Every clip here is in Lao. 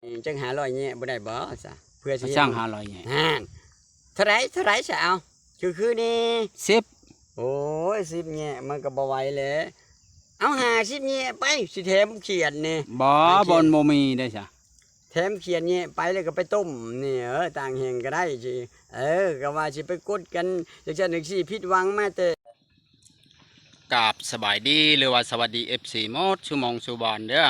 ຈັກຫ້າຮ້ອຍແຍະບໍ່ໄດ້ບໍ່ຊະ? ເພື່ອຊິເຮັດ ສ້າງຫ້າຮ້ອຍແຍະ ຫັ້ນ ເທົ່າໃດ ເທົ່າໃດຊະ? ເອົາ ຄືໆນີ້ ສິບ ໂອ້ຍ ສິບແຍະມັນກໍບໍ່ໄຫວແຫຼະ. ເອົາ ຫ້າສິບແຍະໄປ ຊິແຖມຂຽດນີ້ ບໍ່ ມັນບໍ່ມີເດ້ຊະ. ແຖມຂຽດແຍະໄປ ແລ້ວກໍໄປຕົ້ມນີ້ ເອີ ຕ່າງແຫ່ງກໍໄດ້ຊິ ເອີ ກໍວ່າຊິໄປກົດກັນຈັ່ງຊັ້ນຈັ່ງຊີ້ ຜິດຫວັງມາແຕ່ ກາບສະບາຍດີ ຫຼືວ່າສະຫວັດດີ ເອັຟຊີ ໝົດສູ່ໝ່ອງສູ່ບ່ອນເດີ້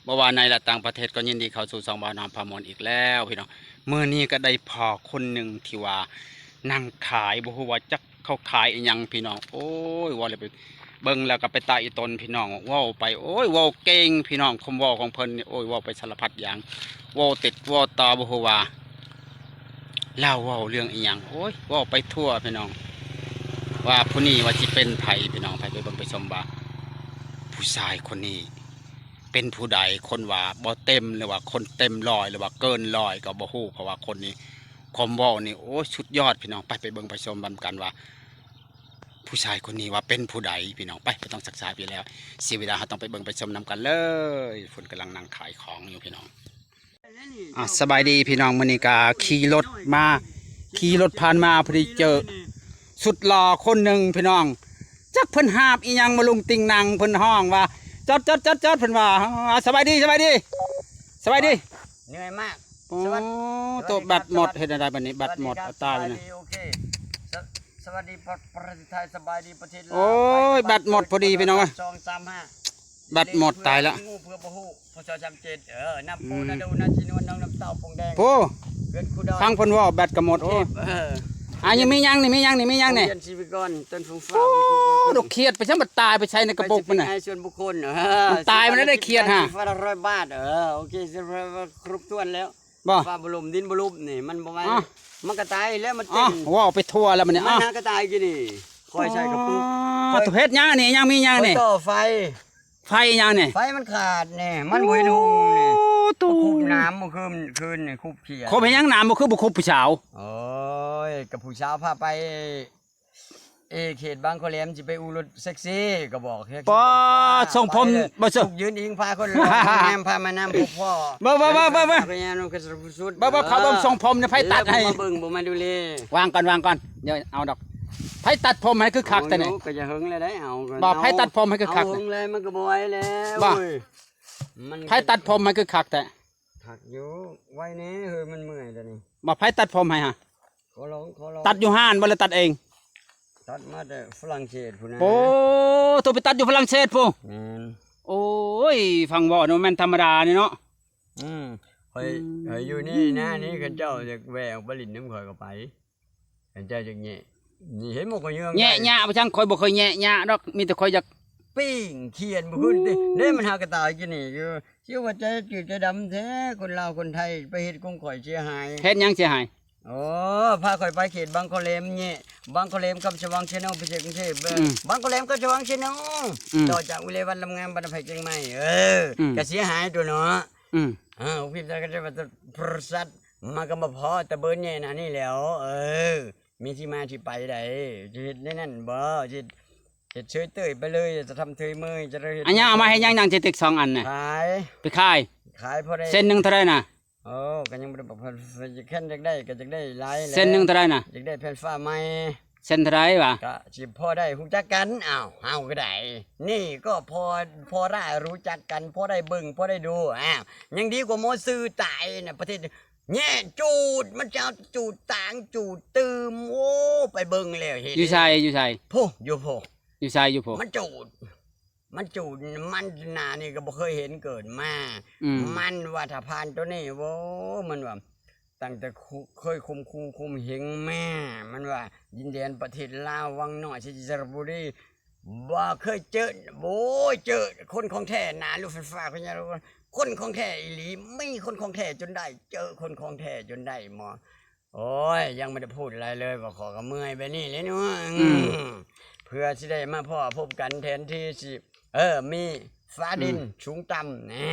ບໍ່ວ່າໃນ ແລະ ຕ່າງປະເທດ ກໍຍິນດີເຂົ້າສູ່ຊ່ອງບ່າວນ້ຳພາມ່ວນອີກແລ້ວພີ່ນ້ອງ. ມື້ນີ້ກໍໄດ້ພໍ້ຄົນໜຶ່ງທີ່ວ່ານັ່ງຂາຍ ບໍ່ຮູ້ວ່າຈັກ ເຂົາຂາຍອີ່ຫຍັງພີ່ນ້ອງ. ໂອ້ຍ ເວົ້າແລ້ວໄປເບິ່ງແລ້ວກໍໄປຕາອີ່ຕົນພີ່ນ້ອງ ເວົ້າໄປ ໂອ້ຍ ເວົ້າເກັ່ງພີ່ນ້ອງ. ຄວາມເວົ້າຂອງເພິ່ນນີ້ ໂອ້ຍ ເວົ້າໄປສາລະພັດຢ່າງ ເວົ້າເຕັດເວົ້າຕໍ່ ບໍ່ຮູ້ວ່າລາວເວົ້າເລື່ອງອີ່ຫຍັງ. ໂອ້ຍ ເວົ້າໄປທົ່ວພີ່ນ້ອງ ວ່າຜູ້ນີ້ວ່າຊິເປັນໃຜພີ່ນ້ອງ. ໃຜໄປເບິ່ງໄປຊົມວ່າຜູ້ຊາຍຄົນນີ້ເປັນຜູ້ໃດ ຄົນວ່າບໍ່ເຕັມ ຫຼືວ່າຄົນເຕັມຮ້ອຍ ຫຼືວ່າເກີນຮ້ອຍກໍບໍ່ຮູ້ ເພາະວ່າຄົນນີ້ ຄວາມເວົ້ານີ້ ໂອ້ຍ ສຸດຍອດພີ່ນ້ອງ. ໄປ ໄປເບິ່ງໄປຊົມນຳກັນວ່າ ຜູ້ຊາຍຄົນນີ້ວ່າເປັນຜູ້ໃດພີ່ນ້ອງ. ໄປ ບໍ່ຕ້ອງຊັກຊ້າໄປແລ້ວ ເສຍເວລາ ເຮົາຕ້ອງໄປເບິ່ງໄປຊົມນຳກັນເລີຍ. ເພິ່ນກຳລັງນັ່ງຂາຍຂອງຢູ່ພີ່ນ້ອງ. ອ່າ ສະບາຍດີພີ່ນ້ອງ ມື້ນີ້ກະຂີ່ລົດມາ ຂີ່ລົດຜ່ານມາ ພໍດີເຈີສຸດຫຼໍ່ຄົນໜຶ່ງພີ່ນ້ອງ. ຈັກເພິ່ນຫາບອີ່ຫຍັງມາ ລຸງຕິ່ງນັ່ງ ເພິ່ນຮ້ອງວ່າ ຈອດໆໆໆ ເພິ່ນວ່າ. ອ່າ ສະບາຍດີ ສະບາຍດີ ສະບາຍດີ. ເໜື່ອຍມາກ. ໂອ້ ສະຫວັດ ໂຕ ສະຫວັດດີ ແບັດໝົດ ເຮັດແນວໃດບັດນີ້ ແບັດໝົດ ສະຫວັດດີ ຕາຍແລ້ວນະ. ສະຫວັດດີ ປະ ປະເທດໄທ ສະບາຍດີປະເທດລາວ. ໂອ້ຍ ແບັດໝົດພໍດີພີ່ນ້ອງເອີຍ ສອງສາມຫ້າ ແບັດໝົດ ຕາຍລະ ເພື່ອບໍ່ຮູ້ ພສ ສາມເຈັດ ເອີ ນ້ຳໂພ ອືມ ນາດູ ນາຊີນວນ ນ້ອງນ້ຳເຕົ້າ ປົງແດງ ໂອ້ ເຮືອນຄູດອນ ຟັງເພິ່ນເວົ້າແບັດກໍໝົດ. ໂອ້ ເອີ ອັນນີ້ມີຫຍັງນີ້ ມີຫຍັງນີ້ ມີຫຍັງນີ້ ໂຮງຮຽນຊີວິກອນ ຕົ້ນຟງຟ້າ ໂອ້ ດົກຂຽດໄປຊັ້ນ ມັນຕາຍໄປໃສໃນກະປຸກມັນນະ ໄປຊິເປັນໄອສ່ວນບຸກຄົນ ເອີ ສ່ວນບຸກຄົນ ເອີ ມັນຕາຍ ມັນໄດ້ຂຽດຫາ ຄົນລະຮ້ອຍບາດ ເອີ ໂອເຄ ຄົບຖ້ວນແລ້ວ. ບໍ່ ຟ້າບໍ່ລົມ ດິນບໍ່ລົມນີ້ ມັນບໍ່ໄຫວ ອະ ມັນກໍຕາຍແລ້ວ ມັນເປັນ ເວົ້າໄປທົ່ວແລ້ວບັດນີ້ ມັນຫາກໍຕາຍຢູ່ນີ້ ຂ້ອຍໃສ່ກະປຸກ ອໍ ຂ້ອຍ ເຮັດຫຍັງນີ້ ຫຍັງມີຫຍັງນີ້ ຂ້ອຍຕໍ່ໄຟ ໄຟຫຍັງນີ້ ໄຟມັນຂາດນີ້ ມັນບໍ່ເຫັນຮຸ່ງນີ້ ໂອ້ ໂຕ ມາຄຸບນ້ຳມື້ຄືນ ຄືນນີ້ ຄຸບຂຽດ ຄຸບເຮັດຫຍັງ ນ້ຳບໍ່ຄືບໍ່ຄຸບຜູ້ສາວ ໂອ້ຍ ກໍຜູ້ສາວພາໄປ ເອ ເຂດບາງຄໍແຫຼມ ຊິໄປອູ່ລົດແທັກຊີ ກໍບອກ ປາ ສົ່ງຜົມ ໄປເລີຍ ບໍ່ ຊຸກຢືນອີງ ພາຄົນລອງ ແນມ ພາມານຳ ພົບພໍ້ ບໍ່ ບໍ່ ບໍ່ ບໍ່ ພະຍານຳກັນສຸດ ບໍ່ ບໍ່ ເຂົາເບິ່ງຊົງຜົມນີ້ ໃຜຕັດໃຫ້ ແລ້ວມາເບິ່ງ ບໍ່ມາດູແລ ວາງກ່ອນ ວາງກ່ອນ ດຽວເອົາດອກ ໃຜຕັດຜົມໃຫ້ຄືຄັກແທ້ນີ້ ໂອ້ຍ ກໍຢ່າເຫິງແລ້ວໄດ໋ ເອົາ ບໍ່ ໃຜຕັດຜົມໃຫ້ຄືຄັກ ເອົາເຫິງແລ້ວ ມັນກໍບໍ່ໄຫວແລ້ວ ບໍ່ ໂອ້ຍ ມັນ ໃຜຕັດຜົມໃຫ້ຄືຄັກແທ້ ຄັກຢູ່ ໄວແດ່ ເຮີຍ ມັນເມື່ອຍແລ້ວນີ້ ບໍ່ ໃຜຕັດຜົມໃຫ້ຫະ ຂໍລອງ ຂໍລອງ ຕັດຢູ່ຮ້ານບໍ່ ຫຼືຕັດເອງ ຕັດມາແຕ່ຝຣັ່ງເສດພຸ້ນນະ ໂອ້ ໂຕໄປຕັດຢູ່ຝຣັ່ງເສດພຸ້ນ ແມ່ນ ໂອ້ຍ ຟັງເວົ້ານີ້ບໍ່ແມ່ນທຳມະດານີ້ເນາະ ອືມ ຂ້ອຍ ອືມ ຂ້ອຍຢູ່ນີ້ນະ ນີ້ ຄັນເຈົ້າຢາກແວ່ອອກໄປຫຼິ້ນນຳຂ້ອຍກໍໄປ ຄັນເຈົ້າຢາກແຍະ ນີ້ ເຫັນບໍ່ ຂ້ອຍເຍືອງ ແຍະຍະບໍ່ ຈັ່ງຂ້ອຍບໍ່ເຄີຍແຍະຍະດອກ ມີແຕ່ຂ້ອຍຢາກ ປີ້ງຂຽນບໍ່ຂຶ້ນຕິ ເດ້ ມັນຫາກະຕາຍກິນນີ້ຢູ່ ຊິວ່າໃຈຈືດໃຈດຳແທ້ ຄົນລາວຄົນໄທ ໄປເຮັດຂອງຂ້ອຍເສຍຫາຍ ເຮັດຫຍັງເສຍຫາຍ ໂອ້ ພາຂ້ອຍໄປເຂດບາງຄໍແຫຼມແຍະ ບາງຄໍແຫຼມ ຄຳສະຫວ່າງ ເຊໂນ ພິເສດກຸງເທບ ອືມ ບາງຄໍແຫຼມ ຄຳສະຫວ່າງ ເຊໂນ ອືມ ຕໍ່ຈາກວິໄລວັນ ລຳງາມ ບັນດາໄພ ຈຽງໃໝ່ ເອີ ອືມ ກະເສຍຫາຍຕົວເນາະ ອືມ ເອີ ພິມຈະກະຈະວ່າ ບໍລິສັດ ມາກໍມາພໍ້ຕະເບີນແຍະໜ້ານີ້ແຫຼ້ວ ເອີ ມີທີ່ມາທີ່ໄປໃດ ຈະເຮັດແນວນັ້ນບໍ່ ຈະເຮັດເຊີຍເຕີຍໄປເລີຍ ຈະທຳເທີຍເມີຍ ຈະໄດ້ເຮັດ ອັນຫຍັງເອົາມາເຮັດຫຍັງ ໜັງສະຕິກສອງອັນນະ ຂາຍ ໄປຂາຍ ຂາຍພໍໄດ້ ເສັ້ນໜຶ່ງເທົ່າໃດນະ ໂອ້ ກໍຍັງບໍ່ໄດ້ບອກ ຄັນຢາກໄດ້ກໍຢາກໄດ້ຫຼາຍແຫຼະ ເສັ້ນໜຶ່ງເທົ່າໃດນະ ຢາກໄດ້ແຜ່ນຟ້າໃໝ່ ເສັ້ນເທົ່າໃດຫວາ ກໍຊິພໍໄດ້ຮູ້ຈັກກັນ ອ້າວ ເຮົາກໍໄດ້ ນີ້ກໍພໍ ພໍໄດ້ຮູ້ຈັກກັນ ພໍໄດ້ເບິ່ງ ພໍໄດ້ດູ ອ້າວ ຍັງດີກວ່າໝໍຊື່ຕາຍນະ ປະເທດ ແຍະຈູດ ມັນຈະເອົາຈູດຕາງຈູດຕື່ມ ໂອ້ ໄປເບິ່ງແລ້ວເຫັນ ຢູ່ໃສ ຢູ່ໃສ ໂພ ຢູ່ໂພ ຢູ່ໃສ ຢູ່ໂພ ມັນຈູດ ມັນຈູດ ມັນໜ້ານີ້ກໍບໍ່ເຄີຍເຫັນເກີດມາ ອືມ ມັນວ່າຖ້າຜ່ານໂຕນີ້ ໂອ້ ມັນວ່າ ຕັ້ງແຕ່ເຄີຍຂົ່ມຂູ່ຂົ່ມເຫງມາ ມັນວ່າ ດິນແດນປະເທດລາວ ວັງນ້ອຍ ໄຊຍະບູລີ ບໍ່ເຄີຍເຈີ ໂອ້ຍ ເຈີຄົນຂອງແທ້ ໜ້າລົດໄຟຟ້າ ຄົນຂອງແທ້ອີ່ຫຼີ ມີຄົນຂອງແທ້ຈົນໄດ້ ເຈີຄົນຂອງແທ້ຈົນໄດ້ໝໍ ໂອ້ຍ ຍັງບໍ່ໄດ້ພູດຫຼາຍເລີຍ ວ່າຂໍກໍເມື່ອຍແບບນີ້ແຫຼະເນາະ ອືມ ເພື່ອຊິໄດ້ມາພໍ້ພົບກັນ ແທນທີ່ຊິ ເອີ ມີຟ້າດິນ ອືມ ສູງຕ່ຳ ແນ່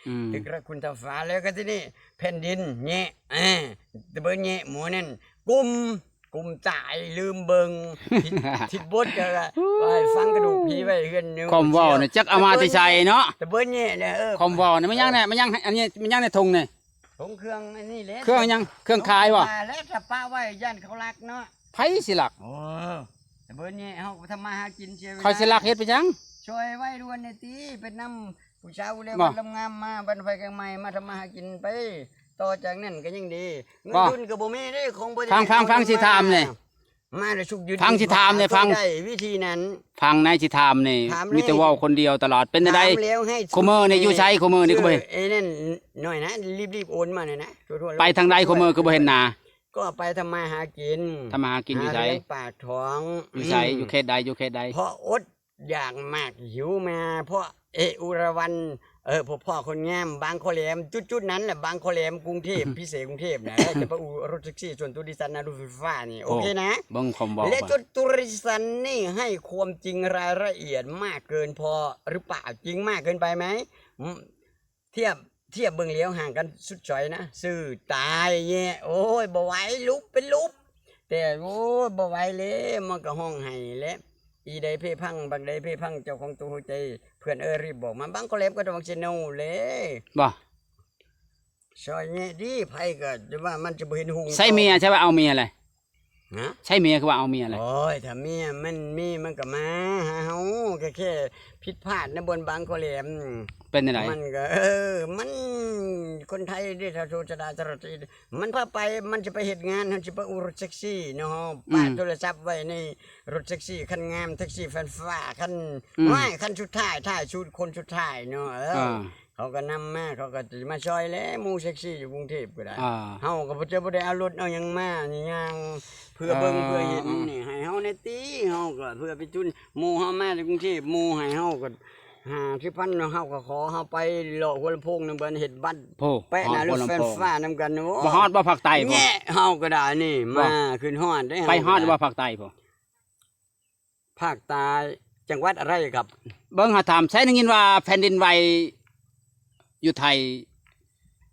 ອືມ ຕຶກລະຄຸນທ້າຟ້າ ແລ້ວກໍທີນີ້ແຜ່ນດິນແຍະ ເອີ ຕະເບີນແຍະໝູນັ້ນ ກຸ່ມ ກຸ່ມຕາຍລືມເບິ່ງ ທິດ ທິດບົດກໍວ່າໃຫ້ຝັງກະດູກຜີໄວ້ເຮືອນໜຶ່ງ ຄວາມເວົ້ານີ້ຈັກເອົາມາແຕ່ໃສເນາະ ຕະເບີນແຍະແຫຼະ ເອີ ຄວາມເວົ້ານີ້ແມ່ນຫຍັງແນ່ ແມ່ນຫຍັງ ອັນນີ້ແມ່ນຫຍັງໃນຖົງນີ້ ຖົງເຄື່ອງອັນນີ້ແຫຼະ ເຄື່ອງຫຍັງ? ເຄື່ອງຂາຍບໍ່? ຂາຍແຫຼະ ຖ້າປະໄວ້ຢ້ານເຂົາລັກເນາະ. ໃຜຊິລັກ? ໂອ້ ແຕ່ເບິ່ງນີ້ເຮົາກໍທຳມາຫາກິນເສຍເວລາ. ຂ້ອຍຊິລັກເຮັດໄປຫຍັງ? ຊ່ອຍໄວ້ດ່ວນແດ່ຕິ ເປັນນຳຜູ້ສາວແລ້ວ ບໍ່ ວັນລຳງາມມາ ວັນໄຟກຽງໃໝ່ ມາທຳມາຫາກິນໄປ ຕໍ່ຈາກນັ້ນກໍຍັງດີ. ບໍ່ ເງິນທຶນກໍບໍ່ມີເດ້ ຂອງບໍ່ໄດ້ ຟັງ ຟັງ ຟັງ ຊິຖາມແດ່. ມາແລ້ວຊຸກຢືນ ຟັງຊິຖາມແດ່ ຟັງ ໄດ້ວິທີນັ້ນ ຟັງນາຍຊິຖາມນີ້ ຖາມແດ່ ມີແຕ່ເວົ້າຄົນດຽວຕະຫຼອດ ເປັນຈັ່ງໃດ? ຖາມແລ້ວໃຫ້ ຄູ່ມື້ນີ້ຢູ່ໃສ? ຄູ່ມື້ນີ້ກໍບໍ່ເຫັນ ຊື້ໄອ້ນັ້ນໜ້ອຍນະ ລີບໆໂອນມາແດ່ນະ ທົ່ວໆ ໄປທາງໃດຄູ່ມື້ຄືບໍ່ເຫັນໜ້າ? ກໍໄປທຳມາຫາກິນ ທຳມາຫາກິນຢູ່ໃສ? ຫາລ້ຽງປາກທ້ອງ. ຢູ່ໃສ? ອືມ ຢູ່ເຂດໃດ? ຢູ່ເຂດໃດ? ເພາະອົດຢາກມາກຫິວມາ ເພາະ ເອ ອຸລະວັນ ເອີ ພໍ້ໆ ຄົນງາມ ບາງຄໍແຫຼມ ຈຸດໆນັ້ນແຫຼະ ບາງຄໍແຫຼມ ກຸງເທບ ພິເສດກຸງເທບນະ ຈະໄປອູ່ລົດແທັກຊີສ່ວນຕົວ ດິສັນນະ ລົດໄຟຟ້ານີ້ ໂອ້ ໂອເຄນະ. ເບິ່ງຄວາມເວົ້າ ແລະ ຈົດ ຕົວດິສັນນີ້ໃຫ້ຄວາມຈິງລາຍລະອຽດມາກເກີນພໍຫຼືເປົ່າ? ຈິງມາກເກີນໄປໄໝ? ອືມ ທຽບ ທຽບເບິ່ງແລ້ວຫ່າງກັນສຸດຊອຍນະ ຊື່ຕາຍແຍະ ໂອ້ຍ ບໍ່ໄຫວ ຫຼຸບເປັນຫຼຸບ ແຕ່ ໂອ້ຍ ບໍ່ໄຫວແລ້ວ ມັນກໍຮ້ອງໄຫ້ແຫຼະ ອີໃດເພພັງ ບັກໃດເພພັງ ເຈົ້າຂອງຕົວຫົວໃຈ ເພື່ອນເອີຍ ຣີບບອກມາ ບາງຄໍແຫຼມກໍຕ້ອງເຊໂນແຫຼະ ບໍ່ ຊ່ອຍແຍະດີ ໃຜກໍຈະວ່າມັນຈະບໍ່ເຫັນຫຸ່ງ ໃຊ້ເມຍ ໃຊ້ວ່າເອົາເມຍແຫຼະ ຮະ? ໃຊ້ເມຍ ຄືວ່າເອົາເມຍແຫຼະ ໂອ້ຍ ຖ້າເມຍມັນມີ ມັນກໍມາຫາເຮົາ ແຄ່ ແຄ່ຜິດພາດໃນບ່ອນບາງຄໍແຫຼມ ເປັນຈັ່ງໃດ? ມັນກໍ ເອີ ມັນ ຄົນໄທເດ້ ຖ້າໂທຊະດາຈະລະຕີ ມັນພາໄປ ມັນຊິໄປເຮັດງານ ເຮົາຊິໄປອູ່ລົດແທັກຊີເນາະ ປະ ອືມ ໂທລະສັບໄວ້ໃນລົດແທັກຊີຄັນງາມ ແທັກຊີໄຟຟ້າຄັນ ອືມ ໂອ້ຍ ຄັນສຸດທ້າຍ ທ້າຍສຸດ ຄົນສຸດທ້າຍເນາະ ເອີ ອ່າ ເຂົາກໍນຳມາ ເຂົາກໍຊິມາຊ່ອຍແຫຼະ ໝູ່ແທັກຊີຢູ່ກຸງເທບກໍໄດ້ ອ່າ ເຮົາກໍບໍ່ ຈະບໍ່ໄດ້ເອົາລົດເອົາຫຍັງມາ ຍ່າງເພື່ອເບິ່ງ ອ່າ ເພື່ອເຫັນ ອ່າ ນີ້ ໃຫ້ເຮົາແດ່ຕິ ເຮົາກໍເພື່ອໄປທຶນ ໝູ່ເຮົາມາຈາກກຸງເທບ ໝູ່ໃຫ້ເຮົາກໍ ຫ້າສິບພັນເນາະ ເຮົາກໍຂໍ ເຮົາໄປເລາະຫົວລຳໂພງນຳເພິ່ນ ເຮັດບັດ ໂອ້ ແປະໜ້າລົດໄຟຟ້ານຳກັນ ໂອ້ ບໍ່ຮອດບໍ່ພາກໃຕ້ພຸ້ນ ແຍະ ເຮົາກໍໄດ້ນີ້ ບໍ່ ມາຂຶ້ນຮອດເດ້ ໄປຮອດບໍ່ພາກໃຕ້ພຸ້ນ ພາກໃຕ້ ຈັງຫວັດອະໄລຄັບ? ເບິ່ງຫາຖາມ ໃຊ້ໄດ້ຍິນວ່າແຜ່ນດິນໄຫວຢູ່ໄທ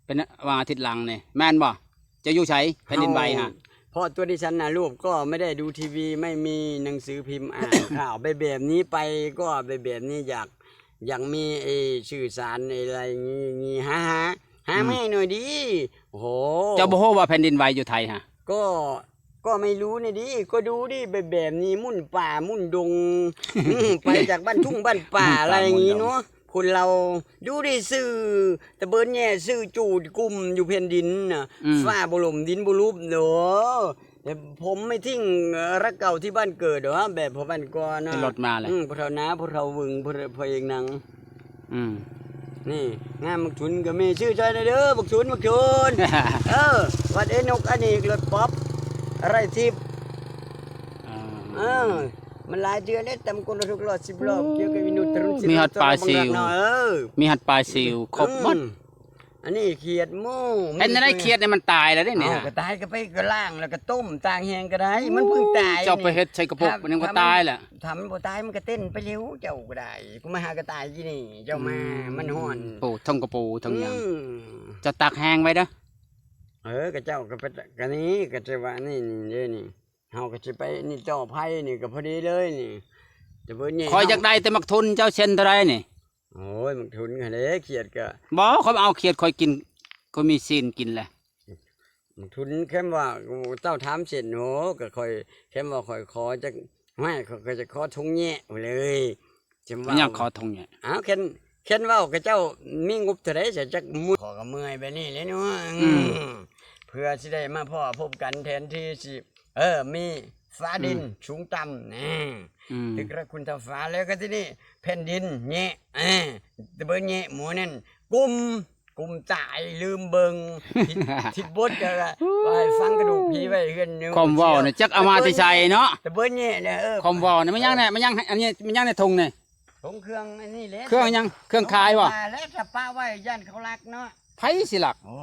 ເປັນວ່າອາທິດຫຼັງນີ້ ແມ່ນບໍ່? ເຈົ້າຢູ່ໃສ ແຜ່ນດິນໄຫວຫະ? ເຮົາ ເພາະຕົວດິສັນນະ ຮູບກໍໄມ່ໄດ້ດູທີວີ ໄມ່ມີໜັງສືພິມອ່ານຂ່າວ ແບບ ແບບນີ້ໄປກໍແບບ ແບບນີ້ ຢາກ ຢາກມີ ເອີ ສື່ສານ ເອີ ອະໄລ ງີ ງີ ຫາ ຫາ ຫາ ອືມ ມາໃຫ້ໜ້ອຍດີ. ໂອ້ໂຫ ເຈົ້າບໍ່ຮູ້ວ່າແຜ່ນດິນໄຫວຢູ່ໄທຫະ? ກໍ ກໍໄມ່ຮູ້ນີ້ດີ ກໍດູດີ ແບບ ແບບນີ້ ໝຸ່ນປ່າໝຸ່ນດົງ ອືມ ໄປຈາກບ້ານທົ່ງບ້ານປ່າ ອືມ ອະໄລຢ່າງນີ້ເນາະ ຄົນລາວ ດູດີ ຊື່ຕະເບີນແຍ່ ຊື່ຈູດກຸມຢູ່ແຜ່ນດິນນະ ອືມ ຟ້າບໍ່ລົມ ດິນບໍ່ຫຼຸບເນາະ ແຕ່ຜົມໄມ່ຖິ້ງ ເອີ ລັກເກົ່າທີ່ບ້ານເກີດ ເນາະ ແບບພໍ່ບ້ານກ່ອນນະ ເປັນລົດມາແລ້ວ ອືມ ພໍ່ເຖົ້າໜາ ພໍ່ເຖົ້າວຶງ ພໍ່ ພໍ່ເອກໜັງ ອືມ ນີ້ ງາມ ບັກທຸນກໍມີ ຊື່ຊ່ອຍແດ່ເດີ ບັກທຸນ ບັກທຸນ ເອີ ວັດເອນົກ ອັນນີ້ລົດປັອບ ໄຣທິບ ອ່າ ເອີ ມັນຫຼາຍເທື່ອເດ້ ຕຳກົນລະທຸກລອບ ສິບລອບ ກ່ຽວກັບອີນຸດຕະລຸນ ມີຮອດປາຊິວ ເອີ ມີຮອດປາຊິວ ຄົບໝົດ ອືມ ອັນນີ້ຂຽດໝູ່ ເປັນຈັ່ງໃດຂຽດນີ້ ມັນຕາຍແລ້ວເດ້ນີ້ ເອົ້າ ຫາ ກໍຕາຍກໍໄປກໍລ້າງ ແລ້ວກໍຕົ້ມຕາກແຫ້ງກໍໄດ້ ມັນເພິ່ງຕາຍ ໂອ້ຍ ເຈົ້າໄປເຮັດໃສ່ກະໂປກ ມັນຍັງບໍ່ຕາຍແຫຼະ ຖ້າມັນບໍ່ຕາຍ ມັນກໍເຕັ້ນໄປແລ້ວ ເຈົ້າກໍໄດ້ ກູມາຫາກໍຕາຍຢູ່ນີ້ ເຈົ້າມາ ອືມ ມັນຮ້ອນ ໂອ້ ເທິງກະໂປ ເທິງຫຍັງ ອືມ ເຈົ້າຕາກແຫ້ງໄວ້ເດີ ເອີ ກະເຈົ້າກໍໄປ ກະນີ້ ກະຈະວ່ານີ້ ນີ້ເດ້ນີ້ ເຮົາກໍຊິໄປ ນີ້ ຕໍ່ໄຟນີ້ກໍພໍດີເລີຍນີ້ ແຕ່ເພິ່ນນີ້ ຂ້ອຍຢາກໄດ້ແຕ່ໝາກທຸນ ເຈົ້າເຊັນເທົ່າໃດນີ້? ໂອ້ຍ ໝາກທຸນຫັ້ນເດ້ ຂຽດກະ ບໍ່ ຂ້ອຍເອົາຂຽດ ຂ້ອຍກິນ ຂ້ອຍມີຊີ້ນກິນແຫຼະ ໝາກທຸນ ແຄ່ນວ່າເຈົ້າຖາມເຊັ່ນ ໂອ້ ກະຂ້ອຍ ແຄ່ນວ່າຂ້ອຍຂໍຈັກ ຫ້ວຍ ຂ້ອຍກໍຈະຂໍທົ່ງແຍະເລີຍ ແຄ່ນວ່າ ແມ່ນຫຍັງຂໍທົ່ງແຍະ? ອ້າວ ແຄ່ນ ແຄ່ນເວົ້າ ຂະເຈົ້າມີງົບເທົ່າໃດ ຈະຈັກໝຸ່ນ ຂ້ອຍກໍເມື່ອຍແບບນີ້ແຫຼະເນາະ ອືມ ເພື່ອຊິໄດ້ມາພໍ້ພົບກັນ ແທນທີ່ຊິ ເອີ ມີຟ້າດິນ ອືມ ສູງຕ່ຳ ແນ່ ອືມ ຕຶກລະຄຸນເທົ່າຟ້າ ແລ້ວກໍທີນີ້ແຜ່ນດິນແຍະ ເອີ ຕະເບີນແຍະໝູ່ນັ້ນ ກຸມ ກຸມຕາຍ ລືມເບິ່ງ ທິດ ທິດບົດ ກໍວ່າໃຫ້ຝັງກະດູກຜີໄວ້ເຮືອນຢູ່ ຄວາມເວົ້ານະ ຈັກເອົາມາແຕ່ໃສເນາະ ຕະເບີນແຍະແຫຼະ ເອີ ຄວາມເວົ້ານະ ມັນຫຍັງແນ່ ມັນຫຍັງ ອັນນີ້ ມັນຫຍັງໃນຖົງນີ້? ຖົງເຄື່ອງອັນນີ້ແຫຼະ ເຄື່ອງຫຍັງ? ເຄື່ອງຂາຍບໍ່? ແລ້ວຖ້າປະໄວ້ຢ້ານເຂົາລັກເນາະ ໃຜຊິລັກ? ໂອ້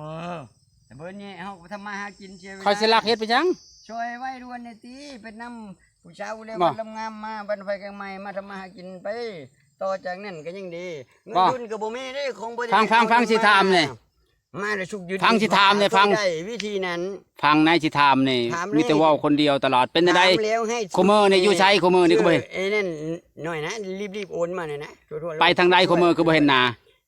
ແຕ່ເບິ່ງນີ້ເຮົາກໍທຳມາຫາກິນເສຍເວລາ ຂ້ອຍຊິລັກເຮັດໄປຫຍັງ? ຊ່ອຍໄວ້ດ່ວນແດ່ຕິ ເປັນນຳຜູ້ສາວແລ້ວ ວັນລຳງາມມາ ວັນໄຟກຽງໃໝ່ ມາທຳມາຫາກິນໄປ ຕໍ່ຈາກນັ້ນກໍຍັງດີ ເງິນທຶນກໍບໍ່ມີເດ້ ຂອງບໍ່ໄດ້ ຟັງ ຟັງ ຟັງ ຊິຖາມແດ່ ມາແລ້ວຊຸກຢືນ ຟັງຊິຖາມແດ່ ຟັງ ໄດ້ວິທີນັ້ນ ຟັງນາຍຊິຖາມນີ້ ມີແຕ່ເວົ້າຄົນດຽວຕະຫຼອດ ເປັນຈັ່ງໃດ? ຄູ່ມື້ນີ້ຢູ່ໃສ? ຄູ່ມື້ນີ້ກໍບໍ່ເຫັນ ເອີ ນັ້ນໜ້ອຍນະ ລີບໆໂອນມາແດ່ນະ ໄປທາງໃດ? ຄູ່ມື້ຄືບໍ່ເຫັນໜ້າ?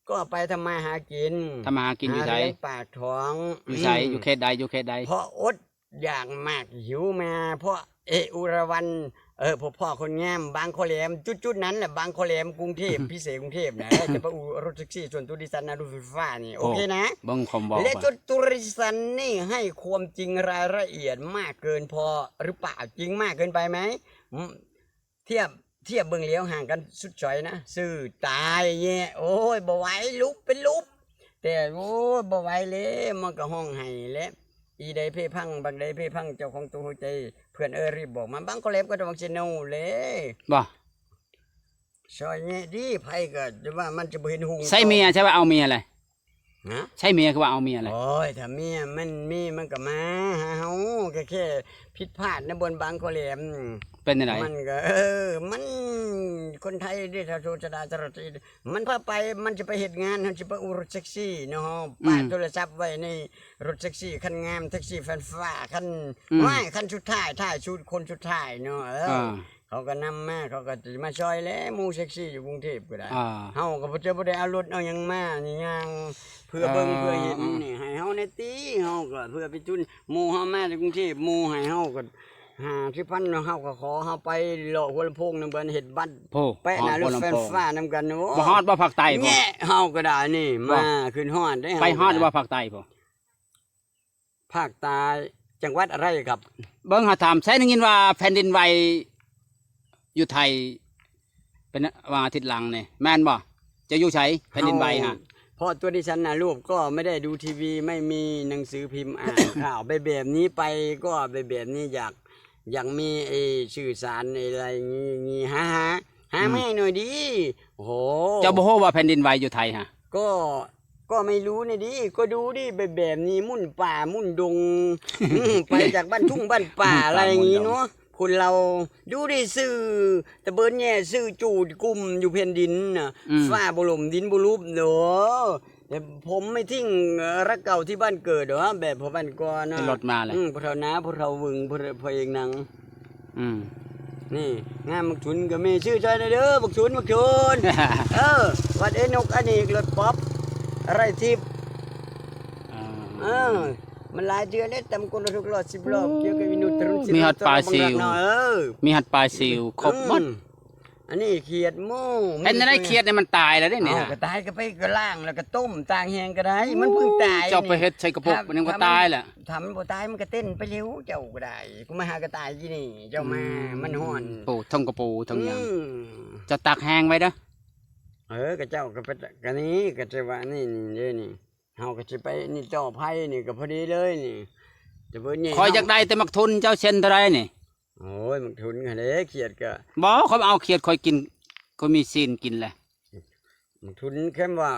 ກໍໄປທຳມາຫາກິນ ທຳມາຫາກິນຢູ່ໃສ? ຫາລ້ຽງປາກທ້ອງ. ຢູ່ໃສ? ອືມ ຢູ່ເຂດໃດ? ຢູ່ເຂດໃດ? ເພາະອົດຢາກມາກຫິວມາ ເພາະເອອຸລະວັນ ເອີ ພໍ່ພໍ່ຄົນງາມ ບາງຄໍແຫຼມ ຈຸດໆນັ້ນແຫຼະ ບາງຄໍແຫຼມ ກຸງເທບ ພິເສດກຸງເທບນະ ຈະໄປອູ່ລົດແທັກຊີສ່ວນຕົວດິສັນນະ ລົດໄຟຟ້ານີ້ ໂອ້ ໂອເຄນະ. ເບິ່ງຄວາມເວົ້າ ແລະ ໄປ ຈຸດຕົວດິສັນນີ້ໃຫ້ຄວາມຈິງລາຍລະອຽດມາກເກີນພໍຫຼືເປົ່າ? ຈິງມາກເກີນໄປໄໝ? ອືມ ທຽບ ທຽບເບິ່ງແລ້ວຫ່າງກັນສຸດຊອຍນະ ຊື່ຕາຍແຍະ ໂອ້ຍ ບໍ່ໄຫວ ຫຼຸບເປັນຫຼຸບ ແຕ່ ໂອ້ຍ ບໍ່ໄຫວແລ້ວ ມັນກໍຮ້ອງໄຫ້ແຫຼະ ອີໃດເພພັງ ບັກໃດເພພັງ ເຈົ້າຂອງຕົວຫົວໃຈ ເພື່ອນເອີຍ ຣີບບອກມາ ບັງກໍແຫຼບກໍຕ້ອງຊິເນົາແຫຼະ ບໍ່ ຊອຍແຍະດີ ໃຜກໍຈະວ່າມັນຈະບໍ່ເຫັນຫຸ່ງ ໃສ່ເມຍ ໃສ່ວ່າເອົາເມຍແຫຼະ ຮະ? ໃສ່ເມຍ ຄືວ່າເອົາເມຍແຫຼະ ໂອ້ຍ ຖ້າເມຍມັນມີ ມັນກໍມາຫາເຮົາ ກໍແຄ່ຜິດພາດໃນບ່ອນບັງກໍແຫຼມ ເປັນຈັ່ງໃດ? ມັນກໍ ເອີ ມັນ ຄົນໄທເດ້ ຖ້າໂສດສະດາ ສະລັດ ມັນພາໄປ ມັນຈະໄປເຮັດງານ ມັນຊິໄປອູ່ລົດແທັກຊີເນາະ ອືມ ປະໂທລະສັບໄວ້ໃນລົດແທັກຊີຄັນງາມ ແທັກຊີແຟນຟ້າຄັນ ອືມ ໂອ້ຍ ຄັນສຸດທ້າຍ ທ້າຍສຸດ ຄົນສຸດທ້າຍເນາະ ເອີ ອ່າ ເຂົາກໍນຳມາ ເຂົາກໍຊິມາຊ່ອຍແຫຼະ ໝູ່ແທັກຊີຢູ່ກຸງເທບກໍໄດ້ ອ່າ ເຮົາກໍບໍ່ ຈະບໍ່ໄດ້ເອົາລົດເອົາຫຍັງມານີ້ ຍ່າງເພື່ອເບິ່ງ ອ່າ ເພື່ອເຫັນນີ້ ໃຫ້ເຮົາແດ່ຕິ ເຮົາກໍເພື່ອໄປທຶນ ໝູ່ເຮົາມາຈາກກຸງເທບ ໝູ່ໃຫ້ເຮົາກໍ ຫ້າສິບພັນເນາະ ເຮົາກໍຂໍ ເຮົາໄປເລາະຫົວລຳໂພງນຳກັນ ເຮັດບັດ ໂອ້ ແປະໜ້າລົດໄຟຟ້ານຳກັນ ໂອ້ ບໍ່ຮອດບໍ່ພາກໃຕ້ພຸ້ນ ແຍະເຮົາກໍໄດ້ນີ້ ບໍ່ ມາຂຶ້ນຮອດເດ້ ໄປຮອດບໍ່ພາກໃຕ້ພຸ້ນ ພາກໃຕ້ ຈັງຫວັດອະໄລຄັບ ເບິ່ງຫາຖາມ ໃຊ້ໄດ້ຍິນວ່າແຜ່ນດິນໄຫວຢູ່ໄທ ເປັນວ່າອາທິດຫຼັງນີ້ ແມ່ນບໍ່? ຈະຢູ່ໃສ ແຜ່ນດິນໄຫວຫະ? ເຮົາ ເພາະຕົວດິສັນນະ ລູກກໍໄມ່ໄດ້ດູທີວີ ໄມ່ມີໜັງສືພິມອ່ານຂ່າວ ໄປແບບນີ້ໄປກໍໄປແບບນີ້ ຢາກ ຢາກມີໄອ້ສື່ສານໄອ້ລະ ງີ ງີ ຫາ ຫາ ຫາ ອືມ ມາໃຫ້ໜ້ອຍດີ ໂອ້ໂຫ ເຈົ້າບໍ່ຮູ້ວ່າແຜ່ນດິນໄຫວຢູ່ໄທຫະ? ກໍ ກໍໄມ່ຮູ້ນີ້ດີ ກໍດູດີ ແບບ ແບບນີ້ ໝຸ່ນປ່າໝຸ່ນດົງ ອືມ ໄປຈາກບ້ານທົ່ງບ້ານປ່າ ອືມ ອະໄລຢ່າງນີ້ເນາະ ຄົນລາວ ດູດີ ຊື່ຕະເບີນແຍ່ ຊື່ຈູດກຸມຢູ່ແຜ່ນດິນນະ ອືມ ຟ້າບໍ່ລົມ ດິນບໍ່ຫຼຸບເດີ ແຕ່ຜົມໄມ່ຖິ້ງ ເອີ ລັກເກົ່າທີ່ບ້ານເກີດເດີ ແບບພໍ່ບ້ານກ່ອນນະ ເປັນລົດມາແລ້ວ ອືມ ພໍ່ເຖົ້າໜາ ພໍ່ເຖົ້າວຶງ ພໍ່ ພໍ່ເອກໜັງ ອືມ ນີ້ ງາມ ບັກທຸນກໍມີ ຊື່ຊ່ອຍແດ່ເດີ ບັກທຸນ ບັກທຸນ ເອີ ວັດເອນົກ ອັນນີ້ລົດປັອບ ໄລທິບ ອ່າ ເອີ ມັນຫຼາຍເທື່ອແລ້ວ ຕຳກົນລະທຸກລອດ ສິບລອບ ກ່ຽວກັບວິນຸດຕະລຸນ ມີຮອດປາຊິວ ເອີ ມີຮອດປາຊິວ ອືມ ຄົບໝົດ ອັນນີ້ຂຽດໝູ ເປັນຈັ່ງໃດຂຽດນີ້ ມັນຕາຍແລ້ວເດ້ນີ້ ເອົ້າ ຫະ ກໍຕາຍກໍໄປກໍລ້າງ ແລ້ວກໍຕົ້ມຕາກແຫ້ງກໍໄດ້ ມັນເພິ່ງຕາຍ ເຈົ້າໄປເຮັດໃສ່ກະປົກ ມັນກໍຕາຍແລ້ວ ຖ້າມັນບໍ່ຕາຍມັນກໍເຕັ້ນໄປແລ້ວ ເຈົ້າກໍໄດ້ ກູມາຫາກໍຕາຍຢູ່ນີ້ ເຈົ້າມາ ອືມ ມັນຮ້ອນ ໂອ້ ທັງກະປູທັງຫຍັງ ອືມ ເຈົ້າຕາກແຫ້ງໄວ້ເດີ ເອີ ກະເຈົ້າກໍໄປ ກະນີ້ ກະຈະວ່ານີ້ ນີ້ເດ້ນີ້ ເຮົາກໍຊິໄປນີ້ ຕໍ່ໄຟນີ້ກໍພໍດີເລີຍນີ້ ຈະເບິ່ງນີ້ ຂ້ອຍຢາກໄດ້ແຕ່ໝາກທຸນ ເຈົ້າເຊັນເທົ່າໃດນີ້? ໂອ້ຍ ໝາກທຸນຫັ້ນເດ້ ຂຽດກໍ ບໍ່ ຂ້ອຍບໍ່ເອົາຂຽດ ຂ້ອຍກິນ ຂ້ອຍມີຊີ້ນກິນແຫຼະ ໝາກທຸນ ແຄ່ນວ່າ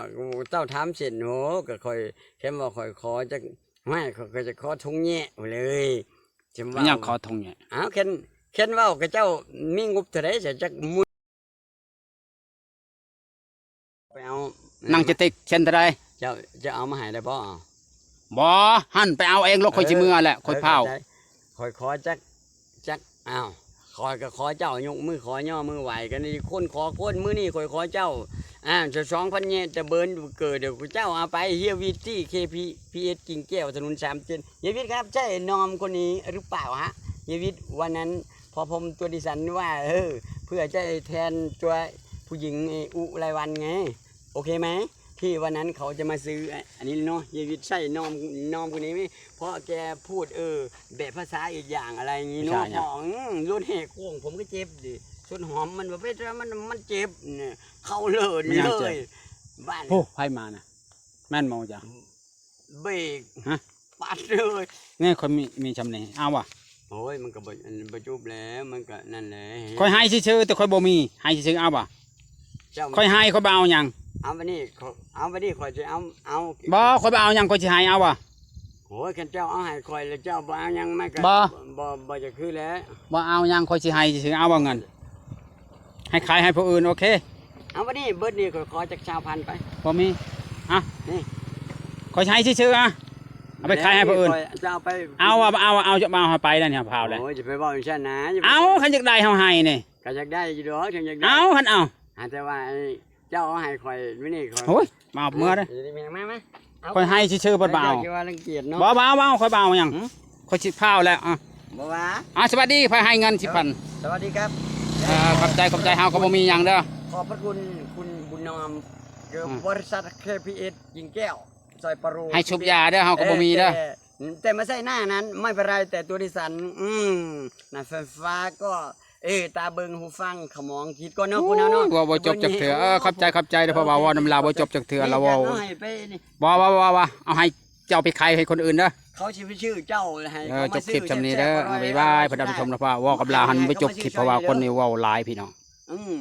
ເຈົ້າຖາມເຊັ່ນ ໂຫ ກໍຂ້ອຍ ແຄ່ນວ່າຂ້ອຍຂໍຈັກ ຫ້ວຍ ຂ້ອຍກໍຈະຂໍທົ່ງແຍະໄປເລີຍ ແຄ່ນວ່າ ແມ່ນຫຍັງຂໍທົ່ງແຍະ? ອ້າວ ແຄ່ນ ແຄ່ນເວົ້າກັບເຈົ້າ ມີງົບເທົ່າໃດ ຈະຈັກໝຸ່ນ ໄປເອົາ ໜັງຈະຕິກເຊັ່ນເທົ່າໃດ? ເຈົ້າຈະເອົາມາໃຫ້ໄດ້ບໍ່? ບໍ່ ຫັ້ນໄປເອົາເອງໂລດ ຂ້ອຍຊິເມືອແຫຼະ ເອີ ຂ້ອຍພ້າວ ຂ້ອຍຂໍຈັກ ຈັກ ອ້າວ ຂ້ອຍກໍຂໍເຈົ້າ ຍົກມືຂໍຍໍມືໄຫວ້ກັນນີ້ ຄົນຂໍຄົນ ມື້ນີ້ຂ້ອຍຂໍເຈົ້າ ອ້າວ ສອງພັນແຍະ ຕະເບີນເກີດ ເຈົ້າເອົາໄປ ເຮຍວິດ ທີ່ ເຄ ພີ ເອສ ກິ່ງແກ້ວ ຖະໜົນສາມເຈັດ ເຮຍວິດ ครับ ใช่นอมคนนี้หรือเปล่าฮะ เฮยวิท วันนั้น พอผมตัวดิฉันว่า เออ เพื่อจะแทนตัวผู้หญิงไอ้อุไรวันไง โอเคไหม ที่วันนั้นเขาจะมาซื้อ อันนี้เนาะ เฮยวิท ใช่นอม นอมคนนี้ไหม เพราะแกพูด เออ แบบภาษาอีกอย่างอะไรอย่างงี้เนาะ ไม่ใช่นะ พอ อืม รถแหกโค้ง ผมก็เจ็บดิ ต้นหอมมันแบบ มัน มันเจ็บเนี่ย เข้าเลย ไม่น่าเจ็บ เลย บ้าน โอ้ ไผมานะ แม่นบ่จ๊ะ เบรก ฮะ ปัดเลย นี่ข้อยมี มีช่ำนี้ เอาบ่ โอ้ย มันก็บ่ อัน บ่จุบแล้ว มันก็นั่นแหละ ข้อยให้ซื่อๆ แต่ข้อยบ่มี ให้ซื่อๆ เอาบ่ เจ้า ข้อยให้ ข้อยบ่เอาหยัง เอาบัดนี้ เอาบัดนี้ ข้อยสิเอา เอา บ่ ข้อยบ่เอาหยัง ข้อยสิให้ เอาบ่ โอ้ย คันเจ้าเอาให้ข้อยแล้วเจ้าบ่เอาหยัง มันก็ บ่ บ่ บ่จะคือแล้ว บ่เอาหยัง ข้อยสิให้ซื่อๆ เอาบ่เงิน ให้ขายให้ผู้อื่น โอเค เอาบัดนี้ เบิดนี่ข้อยขอจักซาวพันไป บ่มี อ่ะ นี่ ข้อยสิให้ซื่อๆ อ่ะ เอาไปขายให้ผู้อื่น ข้อยจะเอาไป เอา เอา เอา เอา เอาไปแล้วนี่ พาวแล้ว โอ้ย จะไปเว้าจังซั่นนะ อย่าไป เอา คันอยากได้เฮาให้นี่ ก็อยากได้อยู่ดอก คันอยากได้ เอา คันเอา อ่ะ แต่ว่าไอ้ ເຈົ້າເອົາໃຫ້ຂ້ອຍມື້ນີ້ຂ້ອຍ ໂອ້ຍ ມາເອົາເມືອເດີ້ ຢູ່ດີມີແຮງມາມາ ຂ້ອຍໃຫ້ຊື່ໆ ເພິ່ນບໍ່ເອົາ ເຈົ້າຊິວ່າລັງກຽດເນາະ ບໍ່ບໍ່ເອົາບໍ່ເອົາ ຂ້ອຍບໍ່ເອົາຫຍັງ ຫື ຂ້ອຍຊິພາວແລ້ວ ອ່ະ ບໍ່ວ່າ ອ່ະ ສະບາຍດີ ໃຜໃຫ້ເງິນສິບພັນ ສະຫວັດດີຄັບ ເອີ ຂອບໃຈ ຂອບໃຈ ເຮົາກໍບໍ່ມີຫຍັງເດີ້ ຂອບພະຄຸນຄຸນບຸນນອມ ອືມ ບໍລິສັດ ເຄ ພີ ເອສ ຍິງແກ້ວ ຊອຍປາໂຣ ໃຫ້ຊຸບຢາເດີ້ ເຮົາກໍບໍ່ມີເດີ້ ແຕ່ ແຕ່ມາໃຊ້ໜ້ານັ້ນ ໄມ່ເປັນໄລ ແຕ່ຕົວດິສັນ ອືມ ໜ້າໄຟຟ້າກໍ ເອີ ຕາເບິ່ງ ຫູຟັງ ຂະໝອງ ຄິດກ່ອນເນາະ ໂອ້ຍ ຄົນເຮົາເນາະ ເວົ້າບໍ່ຈົບຈັກເທື່ອ ເອີ ຂອບໃຈ ຂອບໃຈເດີ້ ເພາະວ່າເວົ້ານຳລາວບໍ່ຈົບຈັກເທື່ອ ລາວເວົ້າ ບໍ່ ບໍ່ ບໍ່ ບໍ່ ເອົາໃຫ້ເຈົ້າໄປຂາຍໃຫ້ຄົນອື່ນເດີ້ ເຂົາຊິໄປຊື້ເຈົ້າໃຫ້ ເອີ ເຂົາມາຊື້ ຈົບຄລິບຊ່ຳນີ້ເດີ້ ແຊບໆ ອະ ບາຍບາຍ ເພິ່ນເອົາໄປຊົມລະພາ ເວົ້າກັບລາວຫັ້ນບໍ່ຈົບຄລິບ ເພາະວ່າຄົນນີ້ເວົ້າຫຼາຍພີ່ນ້ອງ ອືມ